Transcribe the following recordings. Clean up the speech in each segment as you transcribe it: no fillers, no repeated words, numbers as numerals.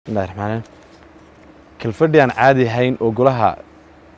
Bismillahi raxmaan raxiim. Kalfadhi aan caadi ahayn oo golaha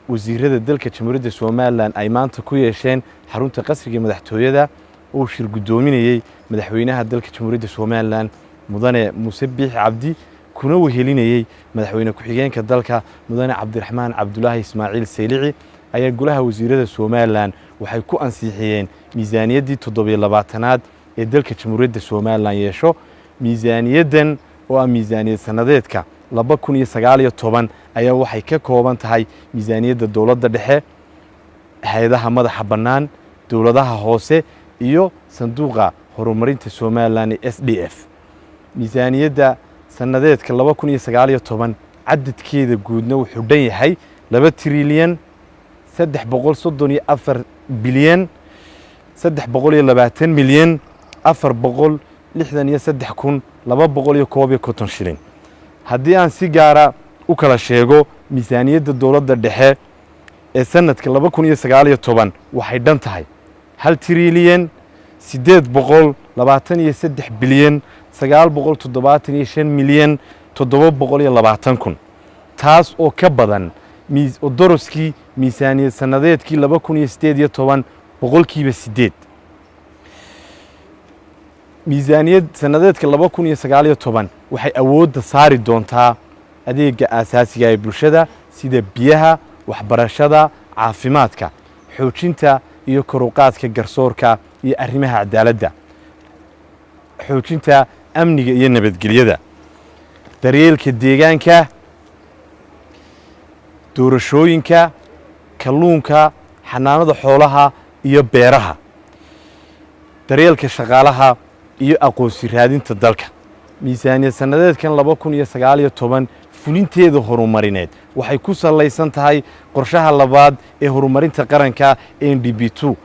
wasiirada dalka Jamhuuriyadda Somalilan ay maanta ku yeesheen xarunta qasriga madaxtooyada oo shir guddoominayey madaxweynaha dalka Jamhuuriyadda Somalilan Mudane Muuse Biixi Cabdi, kuna wehelinayey madaxweyne ku-xigeenka dalka Mudane Cabdiraxmaan Cabdulaahi Ismaaciil Saylici, ayaa golaha wasiirada Somalilan waxay ku ansixiyeen miisaaniyaddii 27aad ee dalka Jamhuuriyadda Somalilan yeesho. Miisaaniyaddan oo ah miisaaniyad sannadeedka 2019 ayaa waxay ka kooban tahay miisaaniyadda dowladda dhexe, hay-adaha madaxa bannaan, dowladaha hoose iyo sanduuqa horumarinta Somalilan ee SDF. Miisaaniyadda sannadeedka 2019 cadadkeeda guudna wuxuu dhan yahay 2 trilyan 334 bilyan 320 milyan 463 kun 251 shilin. Haddii aan si gaara u kala sheego, miisaaniyadda dowladda dhexe ee sanadka 2019 waxay dhan tahay 1 trilyan 823 bilyan 975 milyan 720 kun, taas oo ka badan doroskii miisaaniyad sannadeedkii 2018 8%. Miisaaniyad sannadeedka 2019 waxay awoodda saari doontaa adeega aasaasiga ee bulshada sida biyaha, waxbarashada, caafimaadka, xoojinta iyo koruqaadka garsoorka iyo arrimaha cadaaladda, xoojinta amniga iyo nabadgelyada, daryeelka deegaanka, doorashooyinka, kalluunka, xanaanada xoolaha iyo beeraha, daryeelka shaqaalaha iyo aqoonsi raadinta dalka. Miisaaniyad sannadeedkan 2019 fulinteeda horumarineed waxay ku salaysan tahay qorshaha labaad ee horumarinta qaranka NDP 2.